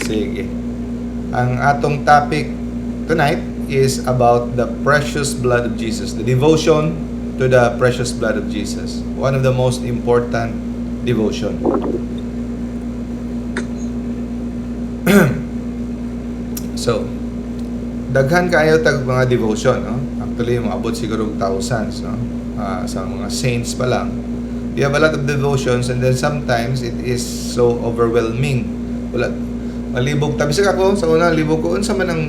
Sige. Ang atong topic tonight is about the precious blood of Jesus, the devotion to the precious blood of Jesus. One of the most important devotion. So, daghan kaayo tag mga devotion, no? Actually, moabot siguro og thousands, no? Sa mga saints pa lang. We have a lot of devotions and then sometimes it is so overwhelming. Wala malibog ta, bisag ako sa una, libog ko unsa man ang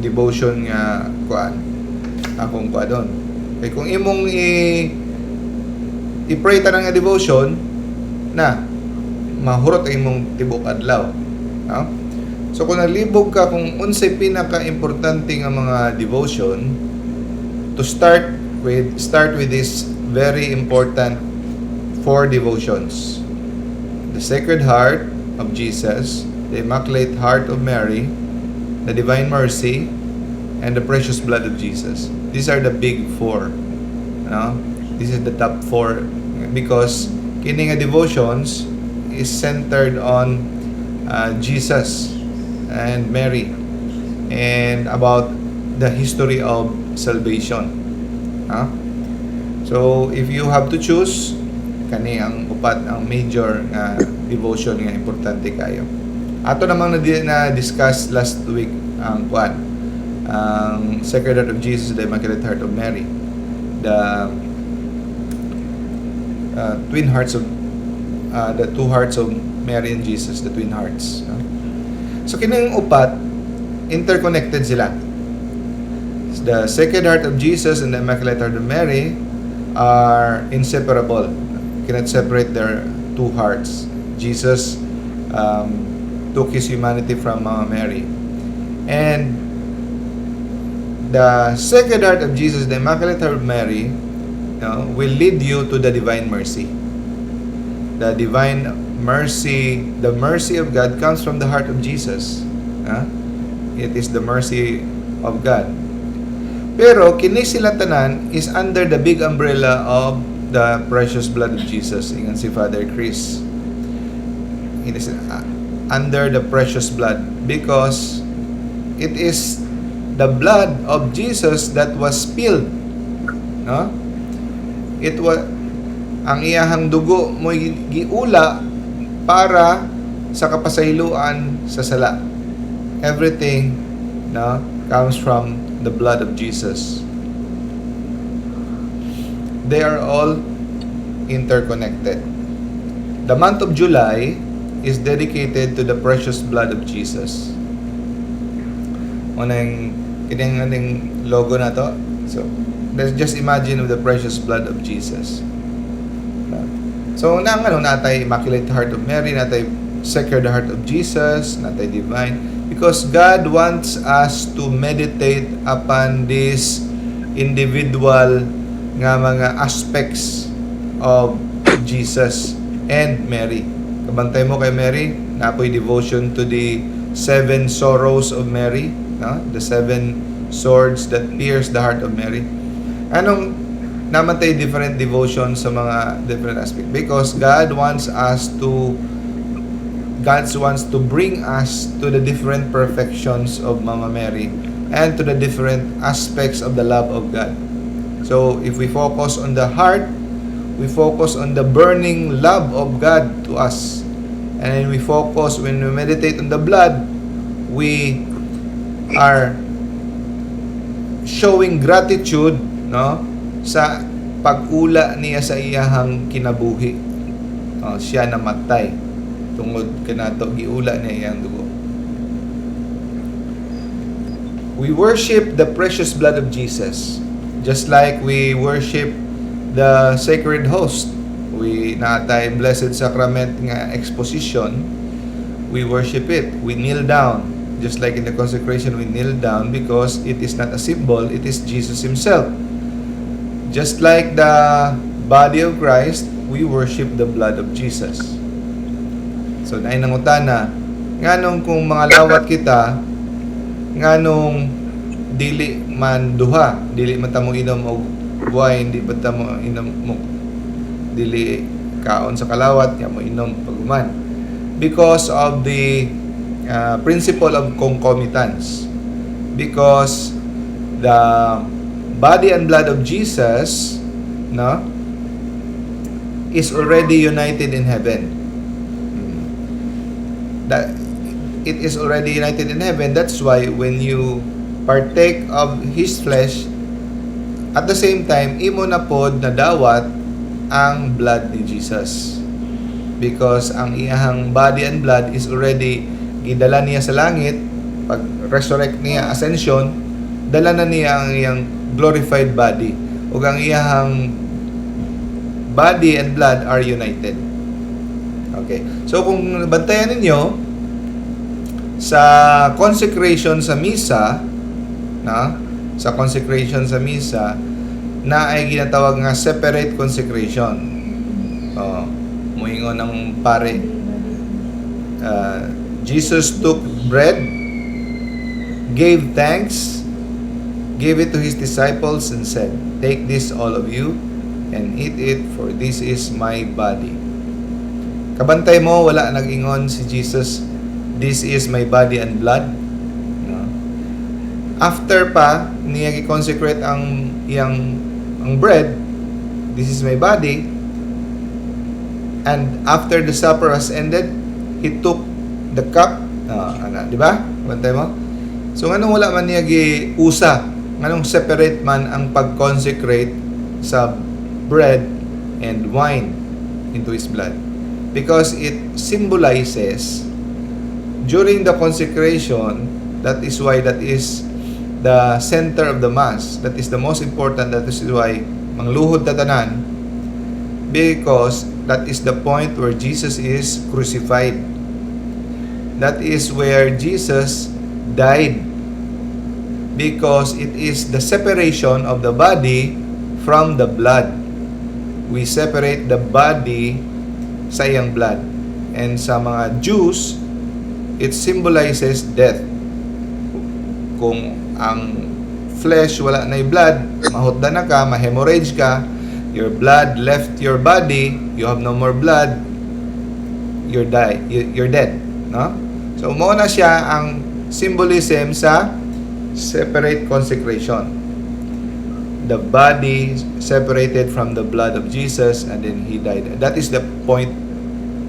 devotion nga kuan akong kuadon. Kay kung imong i-pray tanan nga devotion na, mahurot ang imong tibok adlaw. No? So kung nalibog ka kung unsay pinaka-importante nga mga devotion, to start with this very important four devotions: The Sacred Heart of Jesus, the Immaculate Heart of Mary, the Divine Mercy, and the Precious Blood of Jesus. These are the big four. No? This is the top four because kini nga devotions is centered on Jesus and Mary and about the history of salvation. Ha? So, if you have to choose, kani ang upat ang major nga devotion nga importante kayo. Ato namang na discuss last week ang kuan, ang Sacred Heart of Jesus, the Immaculate Heart of Mary, the twin hearts of the two hearts of Mary and Jesus, the twin hearts. No? So kining upat, interconnected sila. The Sacred Heart of Jesus and the Immaculate Heart of Mary are inseparable. You cannot separate their two hearts. Jesus took his humanity from Mama Mary. And the Sacred Heart of Jesus, the Immaculate Heart of Mary, will lead you to the divine mercy. The divine mercy, the mercy of God comes from the heart of Jesus. Ah? It is the mercy of God. Pero kini sila tanan is under the big umbrella of the precious blood of Jesus. Ingon si Father Chris. It is under the precious blood because it is the blood of Jesus that was spilled. No? It was ang iyahang dugo mo giula para sa kapasayloan sa sala. Everything, no, comes from the blood of Jesus. They are all interconnected. The month of July is dedicated to the precious blood of Jesus. Unang kining aning logo na to. So, let's just imagine of the precious blood of Jesus. So, nang ano, natay Immaculate Heart of Mary, natay Sacred Heart of Jesus, natay Divine, because God wants us to meditate upon this individual nga mga aspects of Jesus and Mary. Kabantay mo kay Mary, napoy devotion to the seven sorrows of Mary, no? The seven swords that pierce the heart of Mary. Anong naman tayo different devotion sa mga different aspect? Because God wants to bring us to the different perfections of Mama Mary and to the different aspects of the love of God. So, if we focus on the heart, we focus on the burning love of God to us. And then we focus, when we meditate on the blood, we are showing gratitude, no, sa pag-ula niya sa iyahang kinabuhi. Oh, siya namatay tungod kanato, giula niya iyang dugo. We worship the precious blood of Jesus just like we worship the sacred host. We natay Blessed Sacrament nga exposition, we worship it. We kneel down. Just like in the consecration, we kneel down because it is not a symbol, it is Jesus himself. Just like the body of Christ, we worship the blood of Jesus. So, naay nangutana, nganong kung mga lawat kita, nganong dili man duha, dili man ta mo inom og wine, di ba ta mo inom mo dili kaon sa kalawat, nga mo inom pag-uman? Because of the principle of concomitance because the body and blood of Jesus, no, is already united in heaven. That it is already united in heaven. That's why when you partake of His flesh, at the same time, imo na pod nadawat ang blood ni Jesus. Because ang iyahang body and blood is already gidala niya sa langit. Pag resurrect niya, ascension, dala na niya ang iyang glorified body ug ang iyahang body and blood are united. Okay, so kung bantayan ninyo sa consecration sa misa na, sa consecration sa misa na ay ginatawag nga separate consecration. Oh, muingon ng pare, "Jesus took bread, gave thanks, gave it to his disciples and said, 'Take this, all of you, and eat it, for this is my body.'" Kabantay mo, wala nag-ingon si Jesus, "This is my body and blood." No? After pa niya gi-consecrate ang iyang ang bread, "This is my body." And after the supper has ended, he took the cup. Ah, ana, di ba? Bantay mo? So nganong wala man niya gi-usa? Nganong separate man ang pag-consecrate sa bread and wine into his blood? Because it symbolizes during the consecration, that is why that is the center of the Mass. That is the most important. That is why mangluhod ta tanan, because that is the point where Jesus is crucified. That is where Jesus died. Because it is the separation of the body from the blood. We separate the body sa iyang blood. And sa mga Jews, it symbolizes death. Kung ang flesh wala na blood, mahutda na ka, ma-hemorrhage ka, your blood left your body, you have no more blood, you're dead, no? So mao na siya ang symbolism sa separate consecration. The body separated from the blood of Jesus, and then he died. That is the point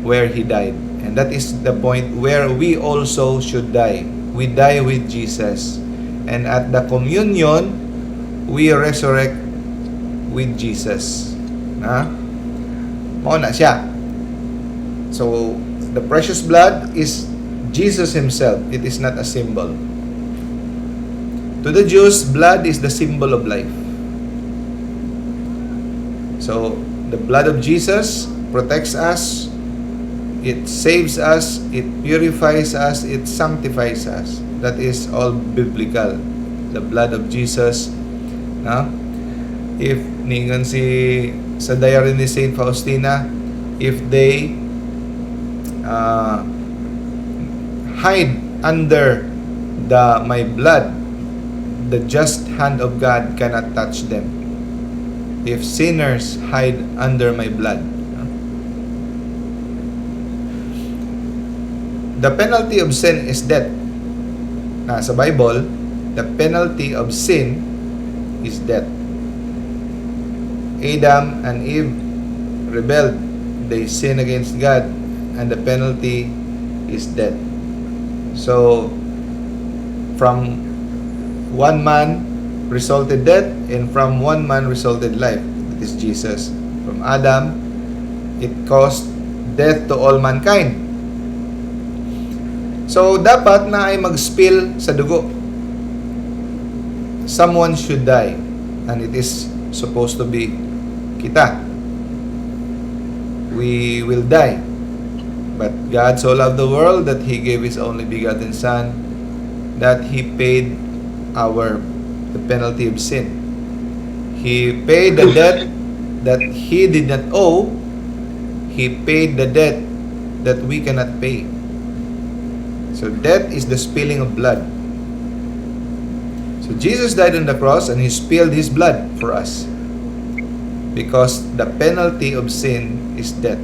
where he died. And that is the point where we also should die. We die with Jesus. And at the communion, we resurrect with Jesus. Na? Mao na siya. So, the precious blood is Jesus himself. It is not a symbol. To the Jews, blood is the symbol of life. So, the blood of Jesus protects us, it saves us, it purifies us, it sanctifies us. That is all biblical. The blood of Jesus. No? If ningon si sa diary ni Saint Faustina, if they hide under the my blood, the just hand of God cannot touch them. If sinners hide under my blood. The penalty of sin is death. Na sa Bible, the penalty of sin is death. Adam and Eve rebelled. They sin against God, and the penalty is death. So, from one man resulted death, and from one man resulted life. That is Jesus. From Adam, it caused death to all mankind. So, dapat na ay mag-spill sa dugo. Someone should die. And it is supposed to be kita. We will die. But God so loved the world that He gave His only begotten Son, that He paid our the penalty of sin. He paid the debt that He did not owe. He paid the debt that we cannot pay. So death is the spilling of blood. So Jesus died on the cross and He spilled His blood for us. Because the penalty of sin is death.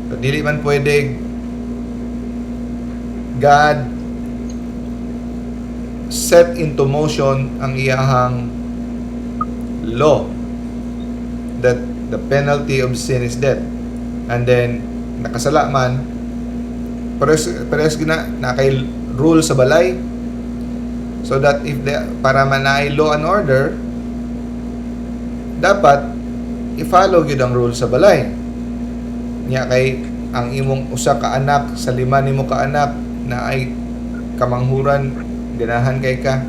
So dili man pwede God set into motion ang iyahang law that the penalty of sin is death. And then nakasala man, pares pares gina na kay rule sa balay so that if the para man naay law and order, dapat i-follow gyud ang rule sa balay niya, kay ang imong usa ka anak sa lima nimo ka anak na ay kamanghuran, ganahan kay ka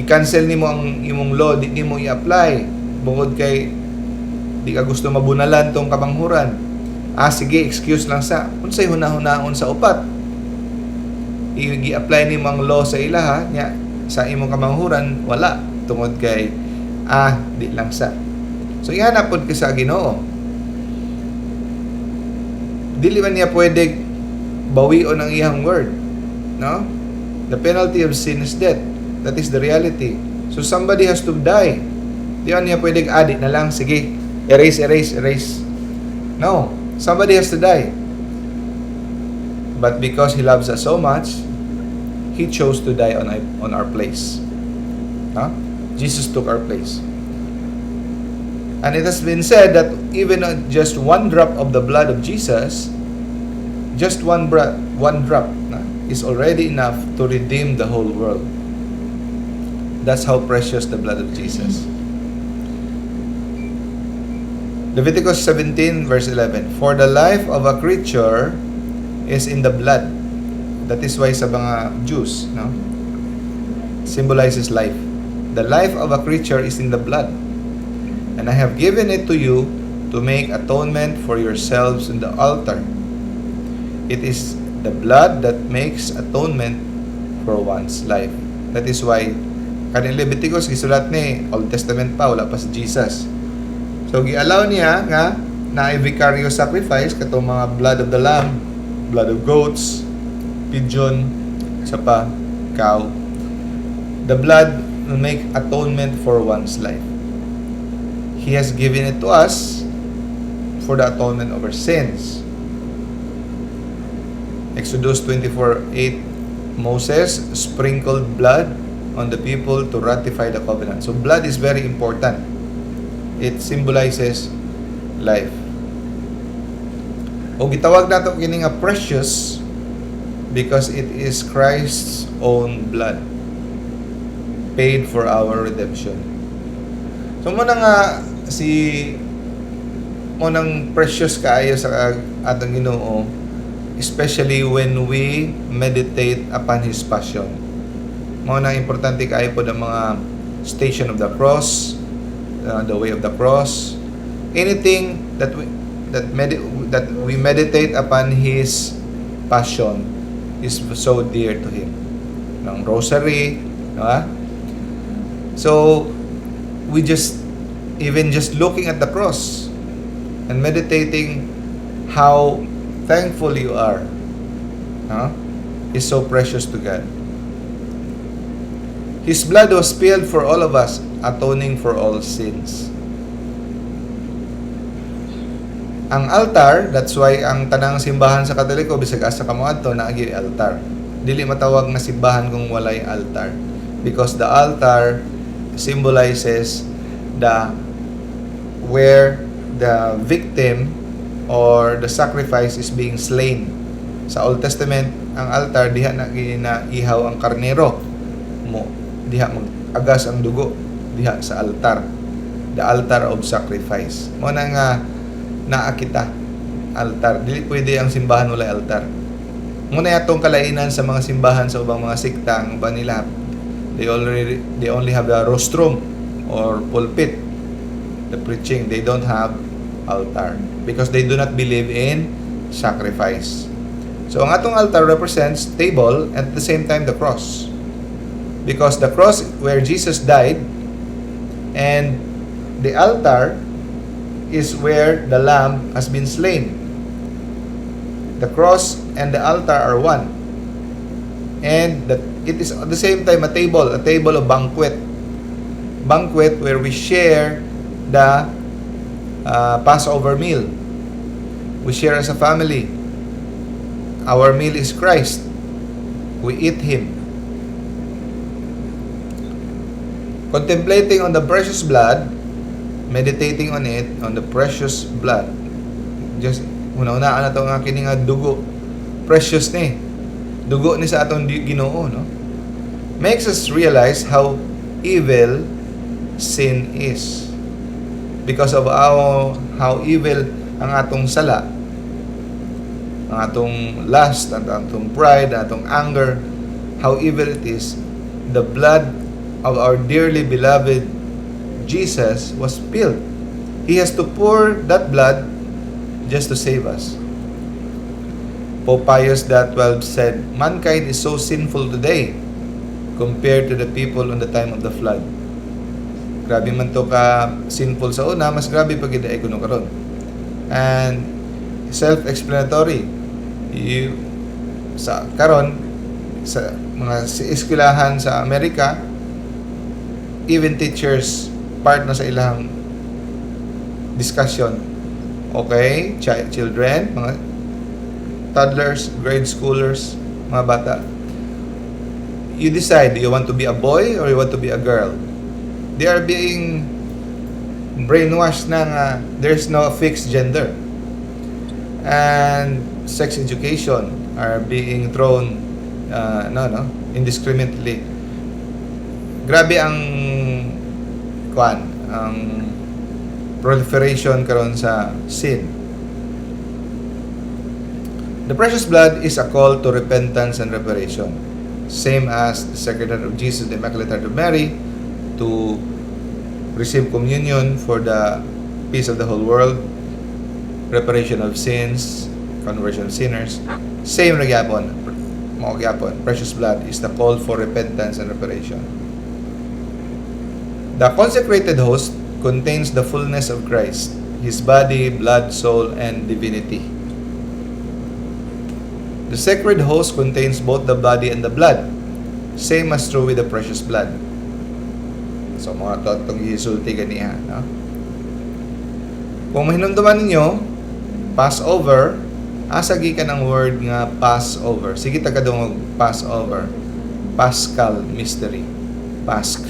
i-cancel nimo ang imong law, di nimo i-apply bungod kay di ka gusto mabunalan tong kamanghuran. Ah, sige, excuse lang sa. Unsay hunahunaon sa upat? I-apply nimo ang law sa ilaha nya sa imong kamanghuran wala, tungod kay ah, di lang sa. So ihanap pod ka sa Ginoo. Dili man niya pwede bawion ang iyang word, no? The penalty of sin is death. That is the reality. So somebody has to die. Di man niya pwedeng adi na lang, sige, erase, erase, erase. No, somebody has to die. But because He loves us so much, He chose to die on our place. Huh? Jesus took our place. And it has been said that even just one drop of the blood of Jesus, just one drop, na, is already enough to redeem the whole world. That's how precious the blood of Jesus. Leviticus 17 verse 11: "For the life of a creature is in the blood." That is why sa mga Jews, no, symbolizes life. "The life of a creature is in the blood. And I have given it to you to make atonement for yourselves in the altar. It is the blood that makes atonement for one's life." That is why kaning Leviticus gisulat ni Old Testament pa, wala pa si Jesus. So gi-allow niya nga na vicarious sacrifice katong mga blood of the lamb, blood of goats, pigeon, sa pa cow. The blood will make atonement for one's life. He has given it to us for the atonement of our sins. Exodus 24:8, Moses sprinkled blood on the people to ratify the covenant. So blood is very important. It symbolizes life. O gitawag nato kini nga precious because it is Christ's own blood paid for our redemption. So mao na nga si mao nang precious kaayo sa atong Ginoo, especially when we meditate upon His passion. Mao na importante kaayo pod ang mga Station of the Cross, the Way of the Cross, anything that we meditate upon His passion is so dear to Him. Ng rosary, di ba? So we just even just looking at the cross and meditating how thankful you are, huh, is so precious to God. His blood was spilled for all of us, atoning for all sins. Ang altar, that's why ang tanang simbahan sa Katoliko, bisag asa ka moadto, naa gyud altar. Dili matawag nga simbahan kung walay altar. Because the altar symbolizes the where the victim or the sacrifice is being slain. Sa Old Testament, ang altar diha na ginaihaw ang karnero mo. Diha mag-agas ang dugo diha sa altar. The altar of sacrifice. Mao na nga naa kita altar. Dili pwede ang simbahan walay altar. Mao na atong kalainan sa mga simbahan sa ubang mga sekta, ang uban nila, they only have the rostrum or pulpit, the preaching. They don't have altar because they do not believe in sacrifice. So ang atong altar represents table and at the same time the cross. Because the cross where Jesus died and the altar is where the lamb has been slain. The cross and the altar are one. And that it is at the same time a table of banquet. Banquet where we share the Passover meal. We share as a family. Our meal is Christ. We eat Him. Contemplating on the precious blood, meditating on it, on the precious blood. Just una-unaan na to nga kini nga dugo. Precious ni. Dugo ni sa atong Ginoo, no? Makes us realize how evil sin is. Because of our how evil ang atong sala, ang atong lust, ang atong pride, ang atong anger, how evil it is, the blood of our dearly beloved Jesus was spilled. He has to pour that blood just to save us. Pope Pius XII said, "Mankind is so sinful today compared to the people on the time of the flood." Grabe man to ka sinful sa una, mas grabe pa gid ay kuno karon. And self-explanatory. You, sa karon sa mga eskwelahan sa Amerika, even teachers, part na sa ilang discussion. Okay, children, mga toddlers, grade schoolers, mga bata. You decide, do you want to be a boy or you want to be a girl? They are being brainwashed na nga there's no fixed gender. And sex education are being thrown no, indiscriminately. Grabe ang kuan, ang proliferation karon sa sin. The precious blood is a call to repentance and reparation. Same as the Sacred Heart of Jesus, the Immaculate Heart of Mary, to receive communion for the peace of the whole world, reparation of sins, conversion of sinners. Same ra gyapon. Mao gyapon. Precious blood is the call for repentance and reparation. The consecrated host contains the fullness of Christ, His body, blood, soul, and divinity. The sacred host contains both the body and the blood, same as true with the precious blood. So, mga to atong gisulti ganiha. No? Kung mahinumduman ninyo, Passover, asa gikan ang word nga Passover? Sige, tagadungog Passover. Paschal mystery. Pasch.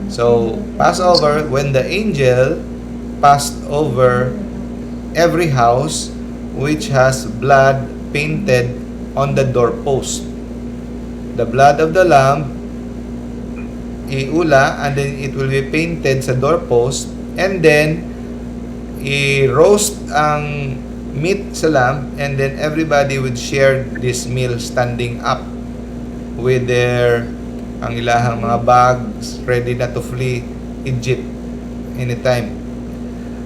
So, Passover, when the angel passed over every house which has blood painted on the doorpost. The blood of the lamb iula and then it will be painted sa doorpost and then i-roast ang meat sa lamb and then everybody would share this meal standing up with their ang ilahang mga bags ready na to flee Egypt anytime.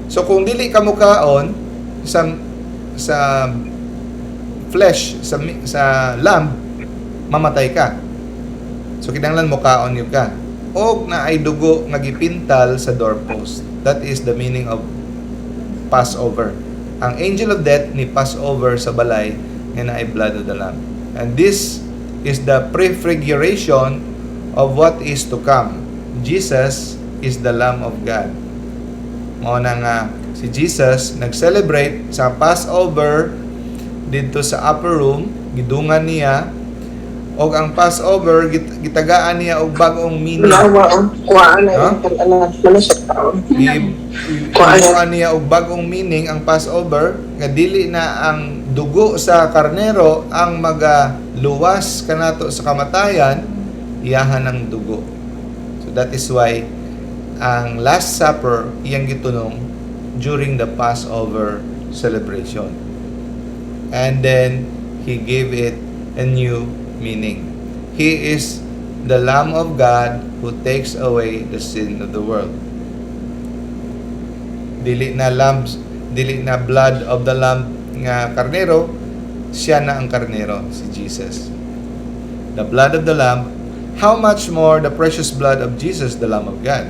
So kung dili ka mukaon sa flesh sa lamb, mamatay ka. So kinahanglan mokaon gyud ka. Og naay dugo nga gipintal sa doorpost. That is the meaning of Passover. Ang angel of death ni Passover sa balay nga naay blood of the lamb. And this is the prefiguration of what is to come. Jesus is the Lamb of God. Mao na nga si Jesus nag-celebrate sa Passover didto sa upper room, gidungan niya og ang Passover gitagaan niya og bag-ong meaning. Nawa, oh. Kuhaan na Ha? yung anak. Ano sa taon? Gibuhan niya og bag-ong meaning ang Passover nga dili na ang dugo sa karnero ang magaluwas kanato sa kamatayan, iyahan ang dugo. So that is why ang Last Supper iyang gitunong during the Passover celebration. And then he gave it a new meaning. He is the Lamb of God who takes away the sin of the world. Dili na lambs, dili na blood of the lamb nga karnero, siya na ang karnero, si Jesus. The blood of the lamb, how much more the precious blood of Jesus, the Lamb of God?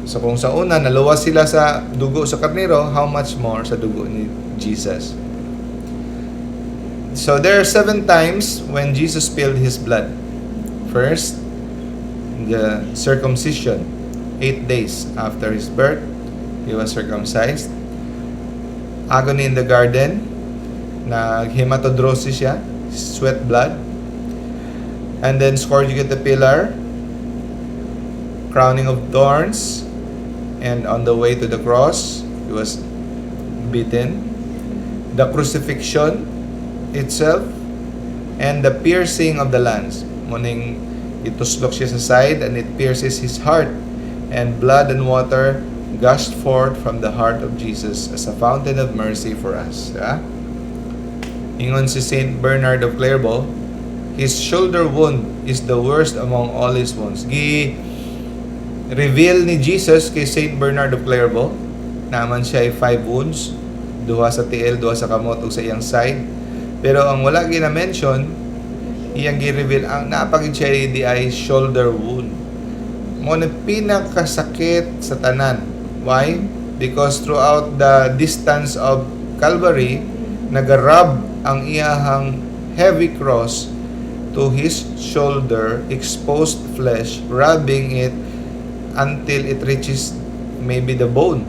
So kung sa una naluwas sila sa dugo sa karnero, how much more sa dugo ni Jesus? So there are seven times when Jesus spilled his blood. First, the circumcision, 8 days after his birth, he was circumcised. Agony in the garden, nag-hematodrosis siya, sweat blood. And then scourging at the pillar, crucifixion, Crowning of thorns, and on the way to the cross, he was beaten. The crucifixion itself, and the piercing of the lance. Meaning, ituslok siya sa side and it pierces his heart. And blood and water gushed forth from the heart of Jesus as a fountain of mercy for us. Diba? Ingon si Saint Bernard of Clairvaux, "His shoulder wound is the worst among all his wounds." Gi reveal ni Jesus kay Saint Bernard of Clairvaux naman siya ay five wounds, duha sa tiil, duha sa kamot ug sa iyang side. Pero ang wala gina-mention, iyang gi-reveal ang naa pa gyud siya di ay shoulder wound. Mao na pinakasakit sa tanan. Why? Because throughout the distance of Calvary, nagarab ang iyahang heavy cross to his shoulder, exposed flesh, rubbing it until it reaches maybe the bone.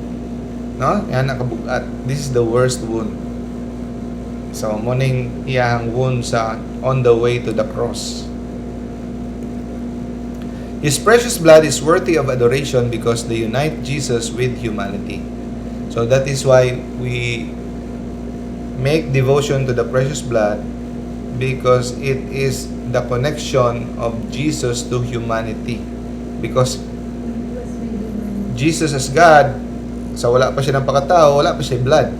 No? Yan ang kabugat. This is the worst wound. So, mao ning iyahang wound sa on the way to the cross. His precious blood is worthy of adoration because they unite Jesus with humanity. So that is why we make devotion to the precious blood, because it is the connection of Jesus to humanity. Because Jesus as God, sa wala pa siya ng pakatao, wala pa siya blood.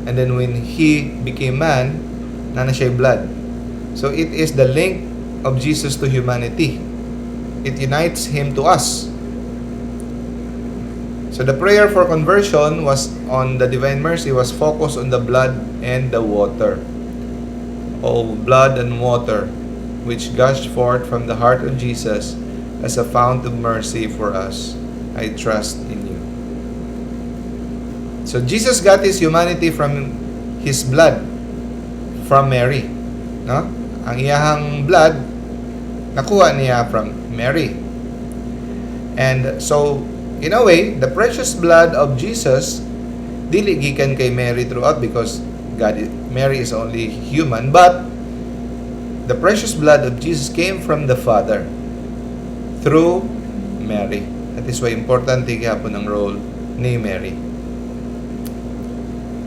And then when He became man, naa na siya blood. So it is the link of Jesus to humanity. It unites Him to us. So the prayer for conversion was on the Divine Mercy was focused on the blood and the water. Oh, blood and water, which gushed forth from the heart of Jesus as a fount of mercy for us. I trust in you. So Jesus got his humanity from his blood, from Mary. No? Ang iyahang blood nakuha niya from Mary. And so, in a way, the precious blood of Jesus dili gikan kay Mary throughout because Mary is only human, but the precious blood of Jesus came from the Father through Mary. That is why importante gihapon ang role ni Mary.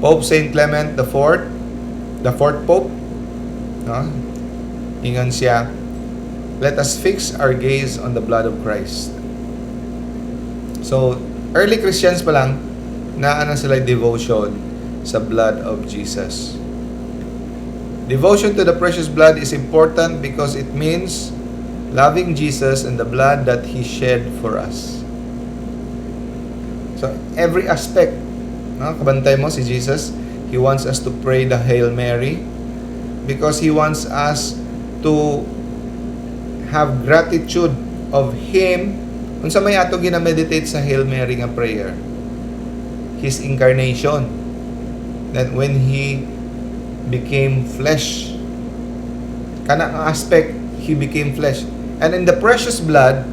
Pope Saint Clement IV, the fourth Pope, no? Ingon siya, "Let us fix our gaze on the blood of Christ." So, early Christians pa lang, naa na sila devotion sa blood of Jesus. Devotion to the precious blood is important because it means loving Jesus and the blood that He shed for us. So, every aspect, no? Kabantay mo si Jesus, He wants us to pray the Hail Mary because He wants us to have gratitude of Him. Unsa may ato gina-meditate sa Hail Mary nga prayer? His incarnation. That when He became flesh. Kana ang aspect, He became flesh. And in the precious blood,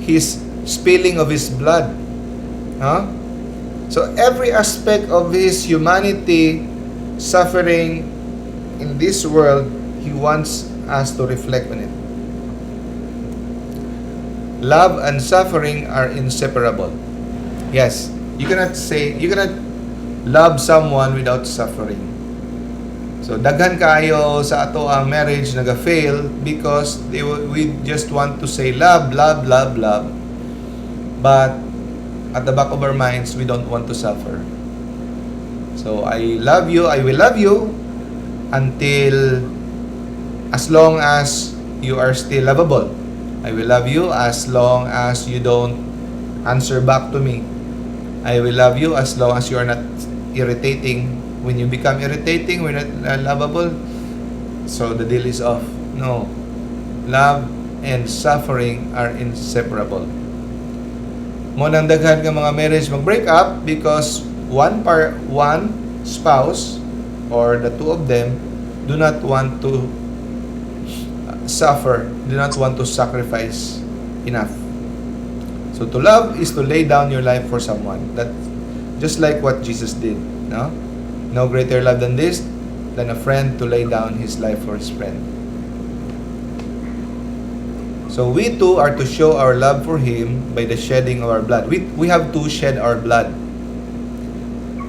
His spilling of His blood. Huh? So every aspect of His humanity, suffering in this world, He wants us to reflect on it. Love and suffering are inseparable. Yes, you cannot love someone without suffering. So daghan kaayo sa ato ang marriage naga-fail because we just want to say love, love, love, love. But at the back of our minds, we don't want to suffer. So I love you, I will love you until as long as you are still lovable. I will love you as long as you don't answer back to me. I will love you as long as you are not irritating. When you become irritating, we're not lovable. So the deal is off. No. Love and suffering are inseparable. Mao nang daghan nga mga marriage mag-break up because one spouse or the two of them do not want to suffer, do not want to sacrifice enough. So to love is to lay down your life for someone. That just like what Jesus did, no? No greater love than this, than a friend to lay down his life for his friend. So we too are to show our love for Him by the shedding of our blood. We have to shed our blood.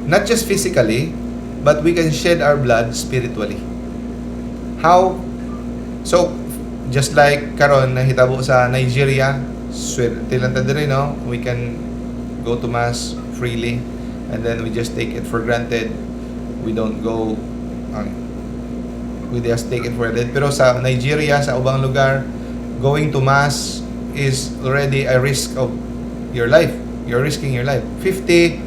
Not just physically, but we can shed our blood spiritually. How? So, just like karon nahitabo sa Nigeria, swerte lang ta diri, no? We can go to mass freely and then we just take it for granted. We don't go, we just take it for granted. Pero sa Nigeria, sa ubang lugar, going to mass is already a risk of your life. You're risking your life. 50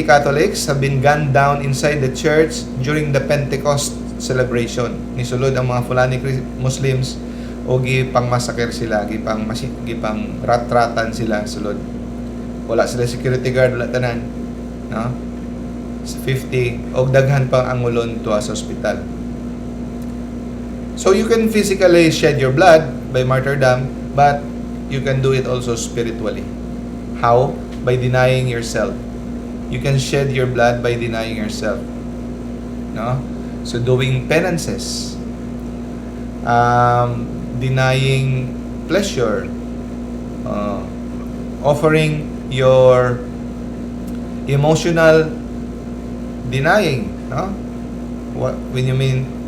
Catholics have been gunned down inside the church during the Pentecost celebration. Nisulod ang mga Fulani Muslims o gipangmasakir sila, gipang ratratan sila sulod. Wala sila security guard, wala tanan. No? 50 og daghan pang angulon tuwa sa ospital. So you can physically shed your blood by martyrdom, but you can do it also spiritually. How? By denying yourself. You can shed your blood by denying yourself. No? So doing penances. Denying pleasure. Offering your emotional denying, no? What when you mean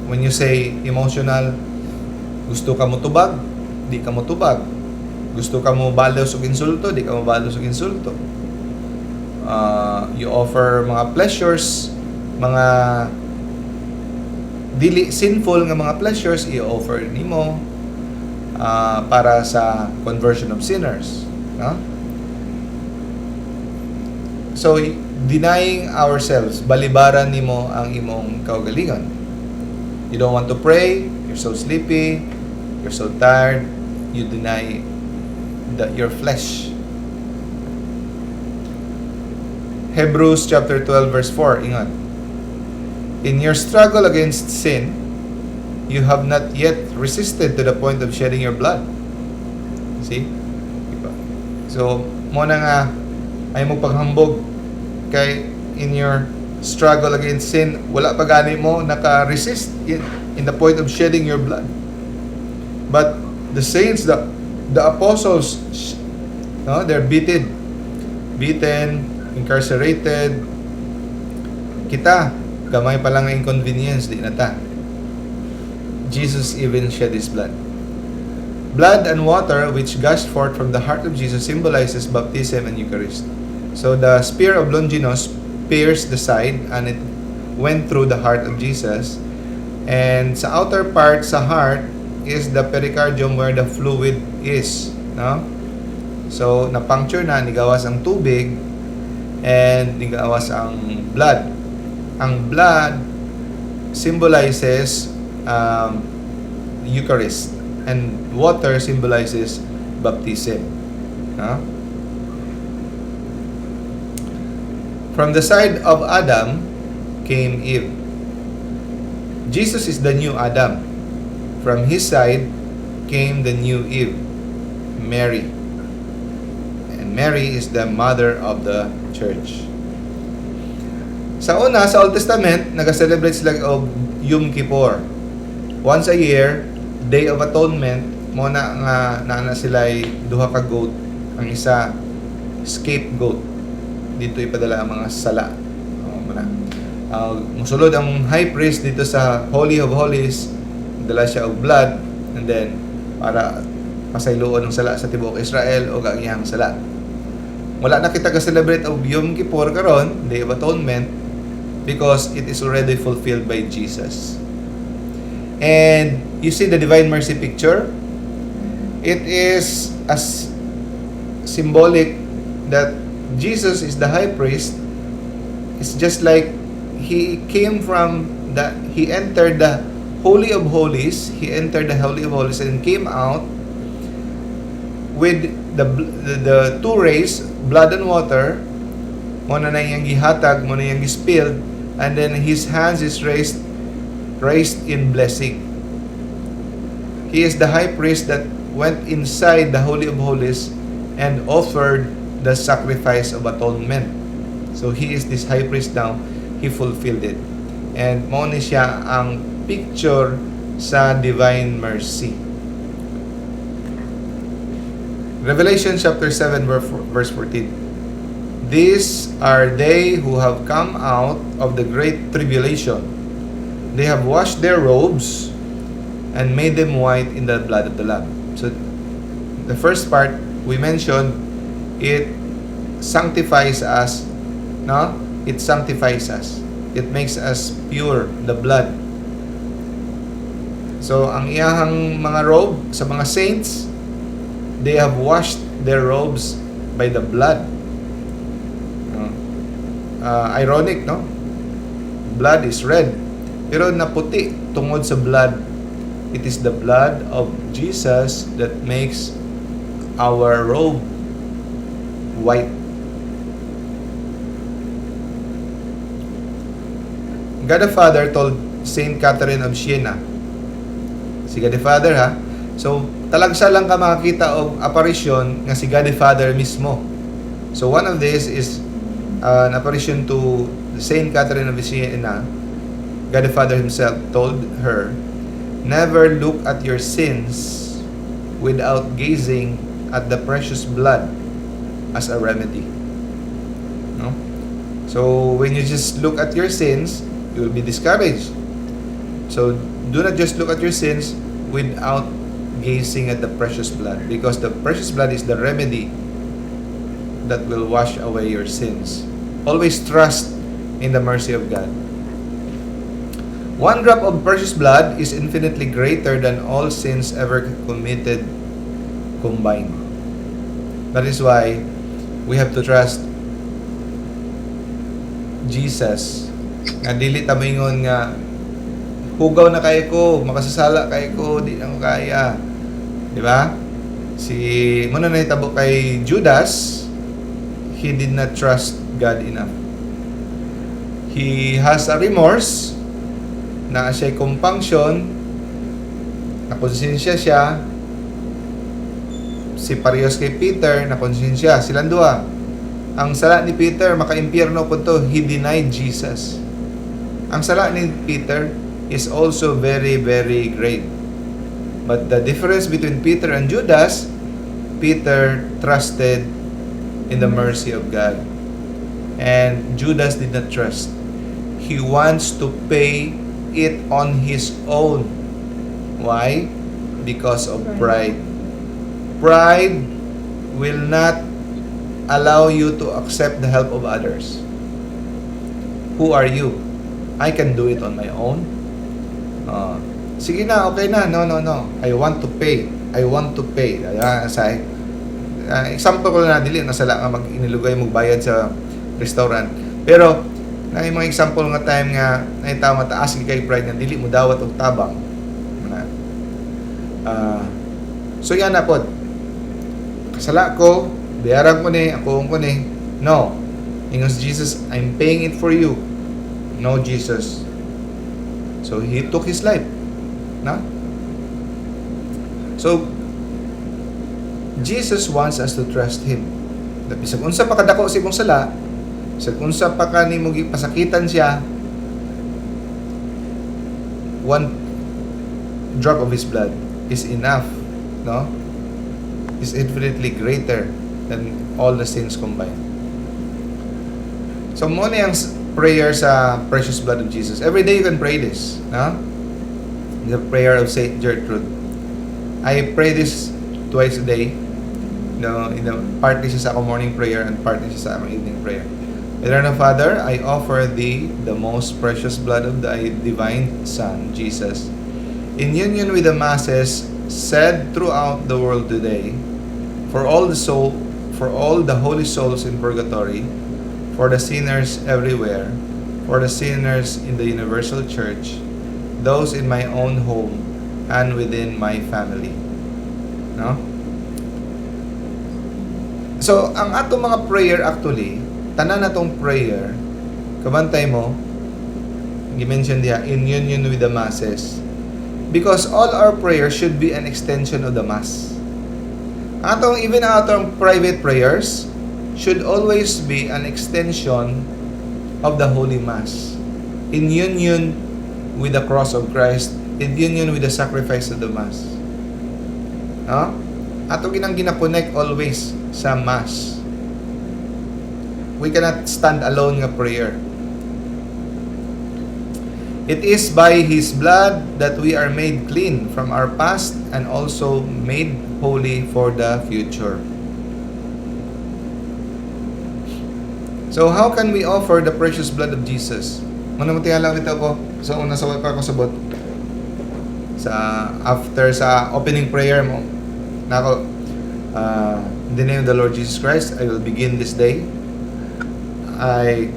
when you say emotional, gusto ka mo tubag, di ka mo tubag. Gusto ka mo balos og insulto, di ka mo balos og insulto. You offer mga pleasures, mga dili sinful nga mga pleasures i-offer nimo para sa conversion of sinners, no? So denying ourselves, balibaran nimo ang imong kaugalingon. You don't want to pray, you're so sleepy, you're so tired, you deny your flesh. Hebrews chapter 12 verse 4, ingon. "In your struggle against sin, you have not yet resisted to the point of shedding your blood." See? Diba? So, mao na nga ay mo paghambog kay in your struggle against sin, wala pa gani mo naka-resist in the point of shedding your blood. But the saints, the apostles, no, they're beaten, incarcerated. Kita, gamay pa lang ang inconvenience, di na ta. Jesus even shed His blood. Blood and water which gushed forth from the heart of Jesus symbolizes baptism and Eucharist. So the spear of Longinus pierced the side and it went through the heart of Jesus. And sa outer part sa heart is the pericardium where the fluid is, no? So na-puncture na, nigawas ang tubig and nigawas ang blood. Ang blood symbolizes Eucharist and water symbolizes baptism. No? From the side of Adam came Eve. Jesus is the new Adam. From his side came the new Eve, Mary. And Mary is the mother of the church. Sa una, sa Old Testament, nag-celebrate sila og Yom Kippur. Once a year, Day of Atonement, mao na nga naa na sila duha ka goat, ang isa scapegoat. Dito ipadala ang mga sala. Oh, mao na. Musulod ang high priest dito sa Holy of Holies, dala siya og blood and then para pasayloon ang sala sa tibuok Israel o ang iyang sala. Wala na kita ka-celebrate og Yom Kippur karon, Day of Atonement, because it is already fulfilled by Jesus. And you see the Divine Mercy picture? It is as symbolic that Jesus is the high priest. It's just like he entered the Holy of Holies, he entered the Holy of Holies and came out with the two rays, blood and water, mao na iyang gihatag, mao na iyang gispilled, and then his hands is raised in blessing. He is the high priest that went inside the Holy of Holies and offered the sacrifice of atonement. So he is this high priest now. He fulfilled it. And mao ni siya ang picture sa divine mercy. Revelation chapter 7 verse 14. These are they who have come out of the great tribulation. They have washed their robes and made them white in the blood of the Lamb. So the first part we mentioned, it sanctifies us, no? It sanctifies us. It makes us pure, the blood. So ang iyahang mga robe sa mga saints, they have washed their robes by the blood. No? Ironic, no? Blood is red. Pero naputi tungod sa blood. It is the blood of Jesus that makes our robe white. God the Father told Saint Catherine of Siena. Si God the Father, ha. So, talagsa lang ka makakita og apparition nga si God the Father mismo. So, one of this is an apparition to Saint Catherine of Siena. God the Father himself told her, "Never look at your sins without gazing at the precious blood as a remedy." No? So, when you just look at your sins, you will be discouraged. So, do not just look at your sins without gazing at the precious blood, because the precious blood is the remedy that will wash away your sins. Always trust in the mercy of God. One drop of precious blood is infinitely greater than all sins ever committed combined. That is why we have to trust Jesus. Nga dili ta moingon nga hugaw na kaayo ko, makasasala kaayo ko, di na ko kaya. Di ba? Si mao na nahitabo kay Judas, he did not trust God enough. He has a remorse, naa siya compunction, nakonsensya siya, si parehas kay Peter, nakonsensya, silang duha. Ang sala ni Peter, maka-impyerno pud to, he denied Jesus. Ang sala ni Peter is also very, very great. But the difference between Peter and Judas, Peter trusted in the mercy of God. And Judas did not trust. He wants to pay it on his own. Why? Because of pride. Pride will not allow you to accept the help of others. Who are you? I can do it on my own. Sige na, okay na. No, no, no. I want to pay. I want to pay. Sa example ko na, dili na sala nga mag-inilugay mo bayad sa restaurant. Pero na yung mga example nga time nga naay tao nga taas kay pride nga dili mo dawat og tabang. Na. So yan na pod. Kasala ko, bayaran ko ni, ako ko ni. No. Ingon si Jesus, "I'm paying it for you." No, Jesus. So he took his life. No? So Jesus wants us to trust Him. Na bisag unsa pa kadako sa imong sala, bisag unsa pa ka nimo gipasakitan siya, one drop of His blood is enough, no? Is infinitely greater than all the sins combined. So mao ni ang prayer sa precious blood of Jesus. Every day you can pray this, no? The prayer of Saint Gertrude. I pray this twice a day. No, in the part ni siya sa akong morning prayer and part ni siya sa akong evening prayer. Eternal Father, I offer Thee the most precious blood of Thy divine Son, Jesus, in union with the masses said throughout the world today, for all the holy souls in purgatory, for the sinners everywhere, for the sinners in the universal church, those in my own home and within my family. No? So, ang atong mga prayer actually, tanan natong prayer, kabantay mo, gi-mention diha, in union with the masses. Because all our prayers should be an extension of the Mass. Ang atong, even ang atong private prayers, should always be an extension of the Holy Mass. In union with the cross of Christ. in union with the sacrifice of the Mass. No? Ato ginang gina-connect always sa Mass. We cannot stand alone nga prayer. It is by His blood that we are made clean from our past and also made holy for the future. So how can we offer the precious blood of Jesus? Muna mo tingala ito ko sa una sa pa ko sabot sa after sa opening prayer mo nako, "In the name of the Lord Jesus Christ, I will begin this day. I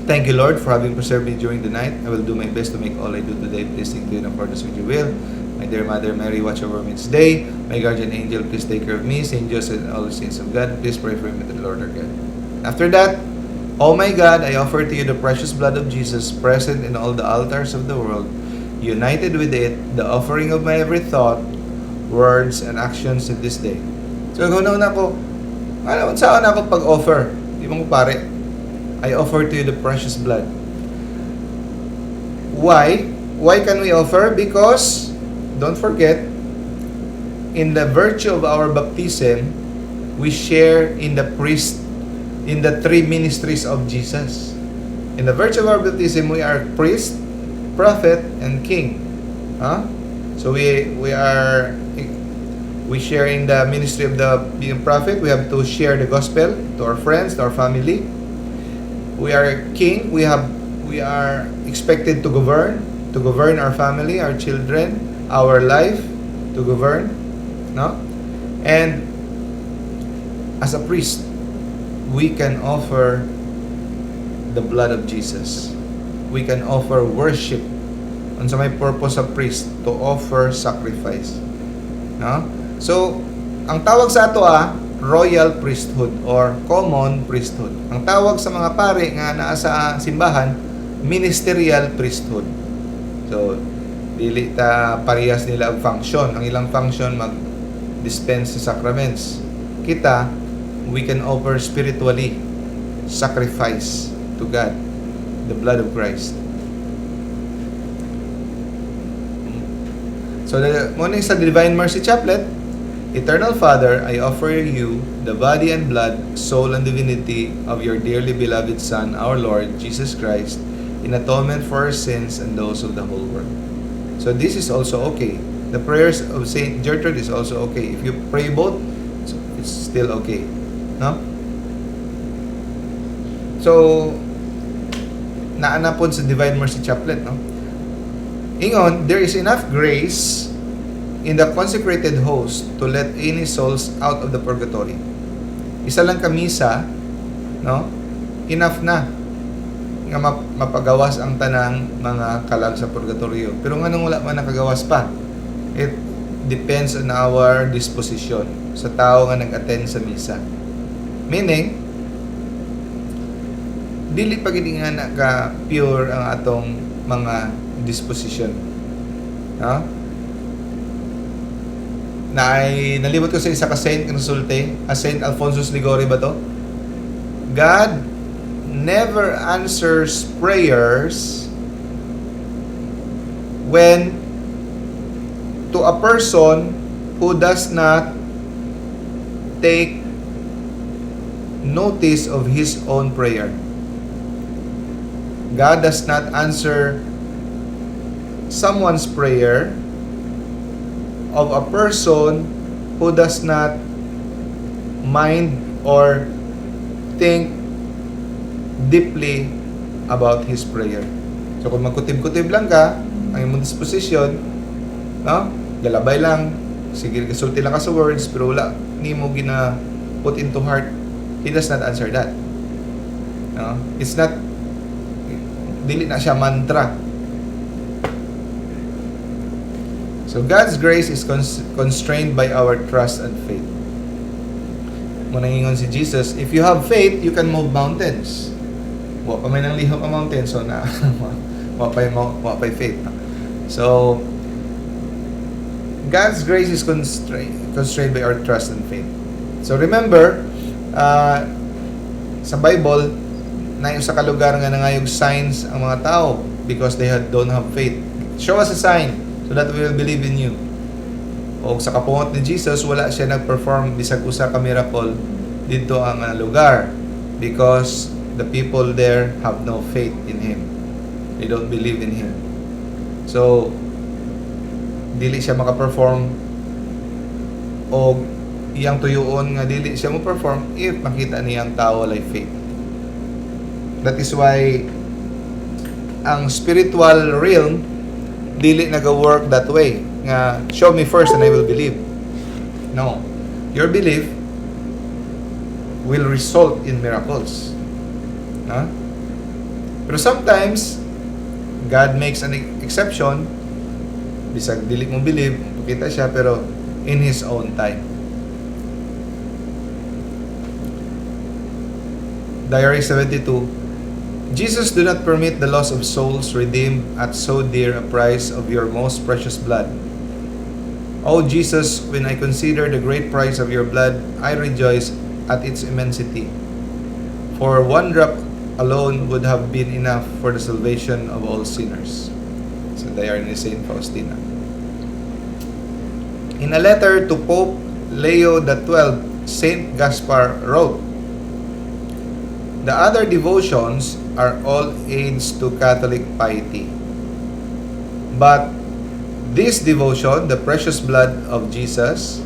thank you, Lord, for having preserved me during the night. I will do my best to make all I do today pleasing to you in accordance with your will. My dear Mother Mary, watch over me this day. My guardian angel, please take care of me. Saint Joseph and all the saints of God, please pray for me to the Lord our God." After that, "Oh my God, I offer to you the precious blood of Jesus present in all the altars of the world, united with it, the offering of my every thought, words, and actions in this day." So, kung na ako, ano, saan ako pag-offer? Di mo ko pare, "I offer to you the precious blood." Why? Why can we offer? Because, don't forget, in the virtue of our baptism, we share in the priest, in the three ministries of Jesus. In the virtue of our baptism, we are priest, prophet, and king. Huh? So we share in the ministry of the being prophet. We have to share the gospel to our friends, to our family. We are king. We are expected to govern our family, our children, our life, to govern, no? And as a priest, we can offer the blood of Jesus. We can offer worship. Unsa may purpose sa priest? To offer sacrifice. No? So, ang tawag sa ato royal priesthood or common priesthood. Ang tawag sa mga pare nga naa sa simbahan, ministerial priesthood. So, dili ta parehas nila og function. Ang ilang function, mag dispense sa sacraments. Kita, we can offer spiritually sacrifice to God, the blood of Christ. So, the morning sa Divine Mercy Chaplet, "Eternal Father, I offer you the body and blood, soul and divinity of your dearly beloved Son, our Lord Jesus Christ, in atonement for our sins and those of the whole world." So this is also okay. The prayers of Saint Gertrude is also okay. If you pray both, it's still okay. No? So, naanapod sa Divine Mercy Chaplet, no? Ingon, there is enough grace in the consecrated host to let any souls out of the purgatory. Isa lang ka misa, no? Enough na nga mapagawas ang tanang mga kalag sa purgatorio. Pero nganong wala man nakagawas pa? It depends on our disposition sa tao nga nag-attend sa misa. Meaning, dili pa gid nga na ka pure ang atong mga disposition. No? Na ay nalimot ko sa isa ka saint nga nasulti, a Saint Alphonsus Liguori ba to? God never answers prayers when to a person who does not take notice of his own prayer. God does not answer someone's prayer of a person who does not mind or think deeply about his prayer. So kung magkutib-kutib lang ka, ang imong disposition, no? Galabay lang, sige, gasulti lang ka sa words, pero wala nimo gina put into heart, He does not answer that. No? It's not, dili na siya mantra. So God's grace is constrained by our trust and faith. Munang ingon si Jesus, "If you have faith, you can move mountains." Wa pa may nang lihok ang mountain, so na wa pa faith. So God's grace is constrained by our trust and faith. So remember, sa Bible, na sa ka lugar nga nangayog signs ang mga tao because they don't have faith. "Show us a sign." so that we will believe in you." O sa kapungot ni Jesus, wala siya nag-perform bisag usa ka miracle didto ang lugar because the people there have no faith in Him. They don't believe in Him. So, dili siya maka-perform o iyang tuyuon nga dili siya mo perform if makita niya ang tao walay faith. That is why ang spiritual realm dili naga-work that way nga "Show me first and I will believe." No. Your belief will result in miracles. No? Pero sometimes God makes an exception, bisag dili mo believe, pakita siya, pero in His own time. Diary 72. Jesus, do not permit the loss of souls redeemed at so dear a price of your most precious blood. O Jesus, when I consider the great price of your blood, I rejoice at its immensity. For one drop alone would have been enough for the salvation of all sinners. Sa diary ni Saint Faustina. In a letter to Pope Leo XII, Saint Gaspar wrote, "The other devotions are all aids to Catholic piety. But this devotion, the precious blood of Jesus,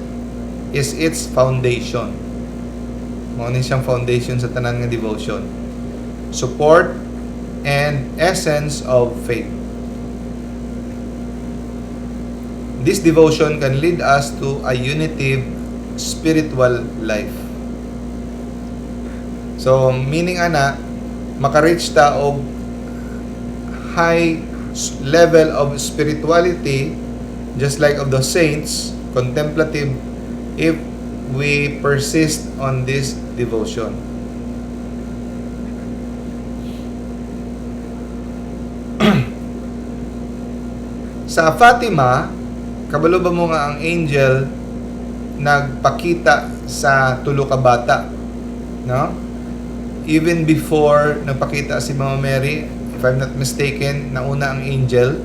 is its foundation." Mao ni siyang foundation sa tanan nga devotion. Support and essence of faith. This devotion can lead us to a unitive spiritual life. So, meaning ana, maka-reach ta og high level of spirituality just like of the saints, contemplative, if we persist on this devotion. Sa Fatima, kabalo ba mo nga ang angel nagpakita sa tulo ka bata? No? Even before nagpakita si Mama Mary, if I'm not mistaken, nauna ang angel,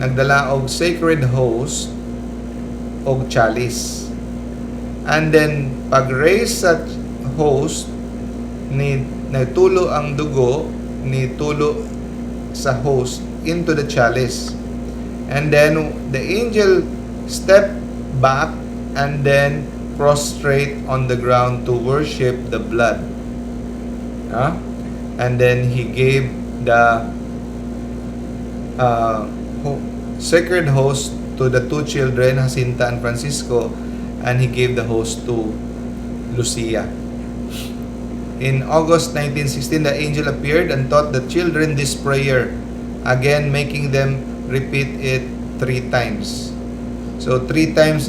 nagdala og sacred host og chalice. And then pag raise sa host ni nagtulo ang dugo ni tulo sa host into the chalice. And then the angel stepped back and then prostrate on the ground to worship the blood. Huh? And then he gave the sacred host to the two children, Jacinta and Francisco, and he gave the host to Lucia. In August 1916, the angel appeared and taught the children this prayer, again making them repeat it three times. So, three times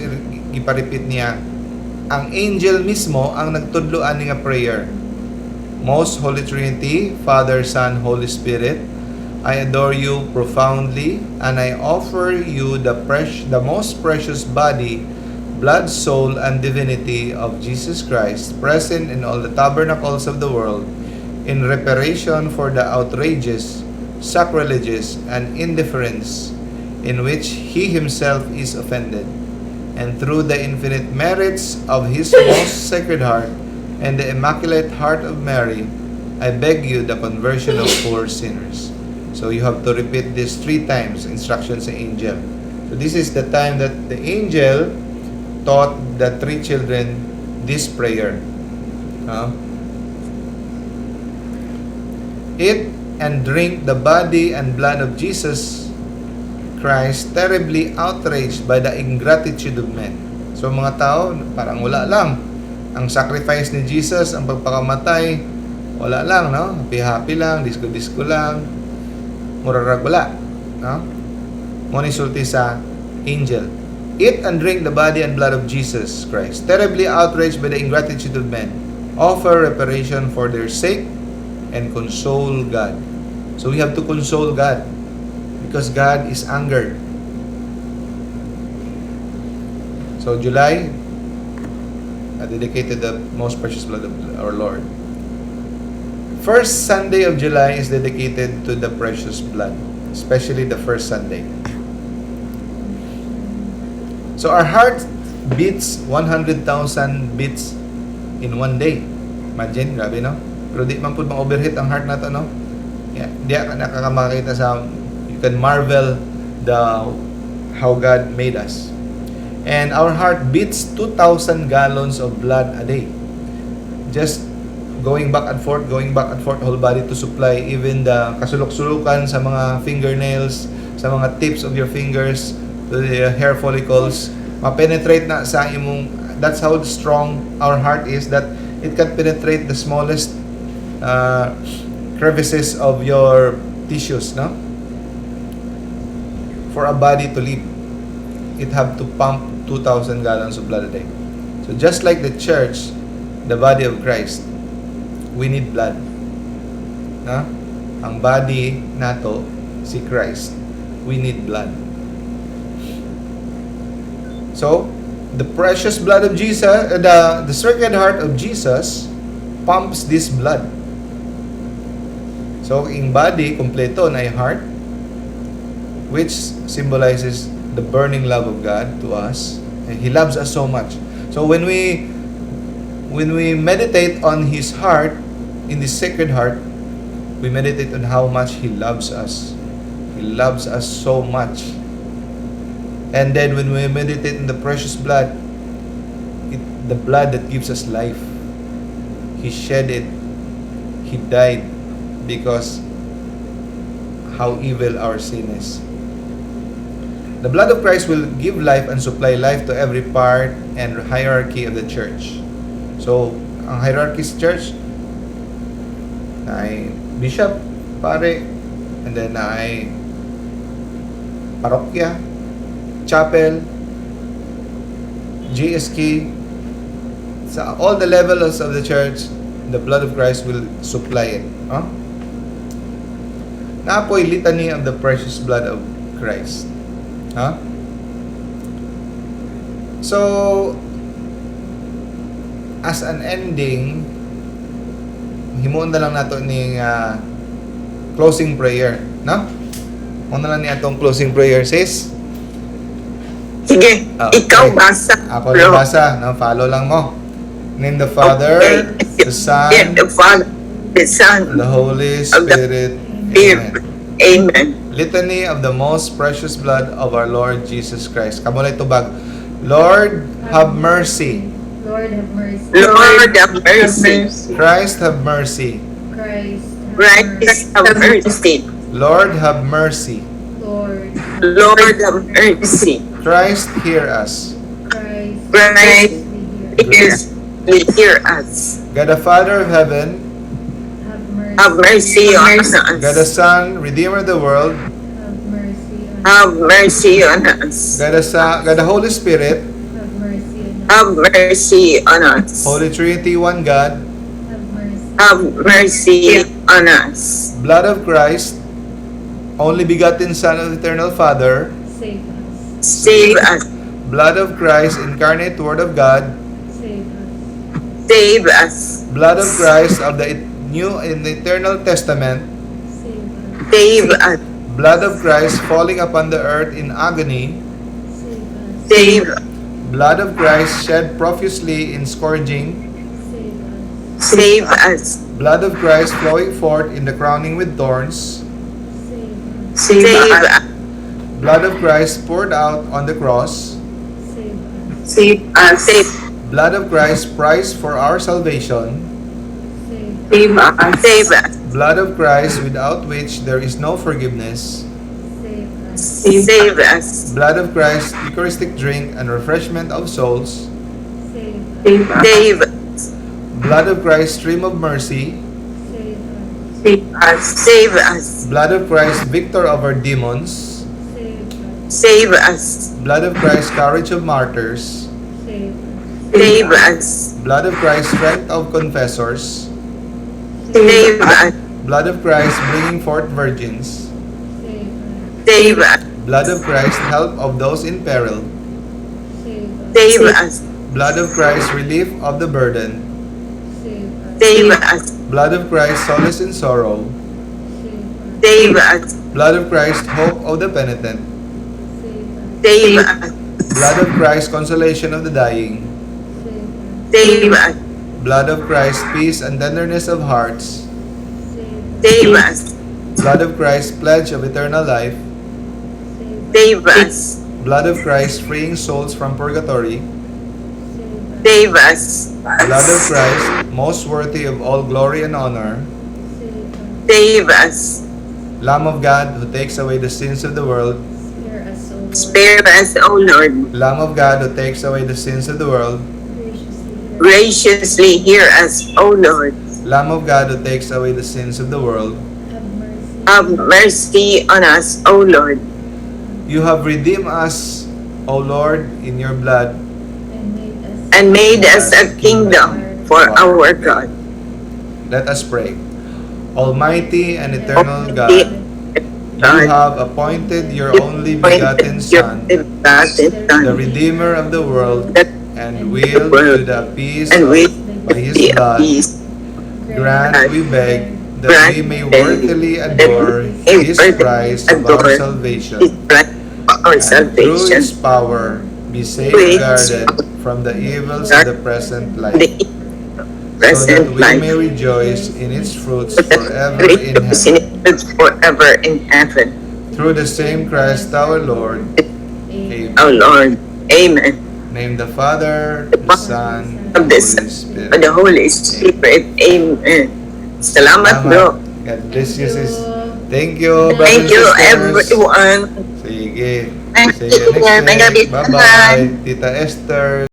gipa-repeat niya. Ang angel mismo ang nagtudlo ani nga prayer. "Most Holy Trinity, Father, Son, Holy Spirit, I adore you profoundly and I offer you the most precious body, blood, soul, and divinity of Jesus Christ, present in all the tabernacles of the world, in reparation for the outrages, sacrileges, and indifference in which he himself is offended. And through the infinite merits of his most sacred heart and the Immaculate Heart of Mary, I beg you the conversion of poor sinners." So you have to repeat this three times, instructions sa angel. So this is the time that the angel taught the three children this prayer. Huh? "Eat and drink the body and blood of Jesus Christ, terribly outraged by the ingratitude of men." So mga tao, parang wala lang. Ang sacrifice ni Jesus, ang pagpakamatay, wala lang, no? Happy-happy lang, disco-disco lang, murarag wala, no? Mao ni sulti sa angel. "Eat and drink the body and blood of Jesus Christ, terribly outraged by the ingratitude of men. Offer reparation for their sake and console God." So we have to console God because God is angered. So July, I dedicated the most precious blood of our Lord. First Sunday of July is dedicated to the precious blood, especially the first Sunday. So our heart beats 100,000 beats in one day. Imagine, grabe, no? Pero di man pud ma-overheat ang heart nato, no? Yeah, di ka nakakamakita sa, you can marvel the how God made us. And our heart beats 2,000 gallons of blood a day. Just going back and forth, going back and forth, whole body to supply even the kasulok-sulukan sa mga fingernails, sa mga tips of your fingers, to the hair follicles, ma-penetrate na sa imong, that's how strong our heart is, that it can penetrate the smallest crevices of your tissues, no? For a body to live, it have to pump 2,000 gallons of blood a day. So just like the church, the body of Christ, we need blood. No? Ang body nato, si Christ, we need blood. So, the precious blood of Jesus, the Sacred Heart of Jesus pumps this blood. So, in body, kompleto na yung heart, which symbolizes the burning love of God to us. And He loves us so much. So, when we meditate on His heart, in the Sacred Heart, we meditate on how much He loves us. He loves us so much. And then when we meditate on the precious blood, the blood that gives us life, He shed it. He died because how evil our sin is. The blood of Christ will give life and supply life to every part and hierarchy of the church. So, ang hierarchy sa church, ay bishop, pare, and then ay parokya, chapel, GSK, sa all the levels of the church, the blood of Christ will supply it. Huh? Naa poy litany of the precious blood of Christ. Huh? So, as an ending, himuon na lang nato ning closing prayer, no? Mo na lang ni atong closing prayer, sis. Sige, Ah, ikaw okay. basa. Ako lang basa, no? Follow lang mo. Name the Father, the Son, Yeah, the Father, the Son, the Holy of the Spirit. Spirit. Amen. Amen. Litany of the most precious blood of our Lord Jesus Christ. Kamo lang tubag. Lord, have mercy. Lord, have mercy. Lord, have mercy. Christ, have mercy. Christ, have Christ, mercy. Have mercy. Lord, have mercy. Lord, Lord, have mercy. Christ, hear us. Christ, Christ, hear. Hear us. God the Father of heaven, Have mercy. Have mercy on God the us. Son, Redeemer of the world, Have mercy on Have mercy on us. God the Son, God the Holy Spirit, Have mercy on us. Have mercy on us. Holy Trinity, one God, Have mercy. Have mercy on us. Blood of Christ, only begotten Son of the Eternal Father, Save us. Save us. Blood of Christ, incarnate Word of God, Save us. Save us. Blood of Christ of the New and Eternal Testament, Save us. Save us. Blood of Christ falling upon the earth in agony, Save us. Save Blood of Christ shed profusely in scourging, Save us. Save us. Blood of Christ flowing forth in the crowning with thorns, Save us. Save us. Blood of Christ poured out on the cross, Save us. Save us. Save Blood of Christ price for our salvation, Save us. us. Save us. Blood of Christ without which there is no forgiveness, Save us. Save us. Blood of Christ, Eucharistic drink and refreshment of souls, Save us. Save Blood of Christ, stream of mercy, Save us. Save us. Save us. Blood of Christ, victor over demons, Save us. Save us. Blood of Christ, courage of martyrs, Save us. Save us. Blood of Christ, strength of confessors, Save us. Blood of Christ, bringing forth virgins, Save us. Save us. Blood of Christ, help of those in peril, Save us. Save us. Blood of Christ, relief of the burden, Save us. Save us. Blood of Christ, solace in sorrow, Save us. Save us. Blood of Christ, hope of the penitent, Save us. Save us. Blood of Christ, consolation of the dying. Save us. Save us. Blood of Christ, peace and tenderness of hearts. Save us. Save us. Blood of Christ, pledge of eternal life. Save us. Blood of Christ, freeing souls from purgatory. Save us. Blood of Christ, most worthy of all glory and honor. Save us. Lamb of God, who takes away the sins of the world. Spare us, O Lord. Spare us, O Lord. Lamb of God, who takes away the sins of the world. Graciously hear us. Graciously hear us, O Lord. Lamb of God, who takes away the sins of the world. Have mercy. Have mercy on us, O Lord. You have redeemed us, O Lord, in your blood. And made us. And made us a kingdom for our God. Let us pray. Almighty and eternal God, you have appointed your only begotten Son, the Redeemer of the world, and will to the peace And of, we by his be blood, peace. grant, we beg, that we may worthily adore his Christ of our His salvation, Christ our and through salvation. his power be safeguarded from the evils of the present life, The so that present we life. may rejoice in its fruits forever in Rejoice in heaven. it forever in heaven. Through the same Christ our Lord. Amen. Amen. O Lord. Amen. Name the Father, the Son, Of the the Holy Son, Spirit. of the Holy Spirit. Amen. Salamat, bro. God bless you, sis. Thank you, brothers Thank you, and sisters. everyone. Sige. Thank See you you. next Thank week. you. Bye-bye. Tita Esther.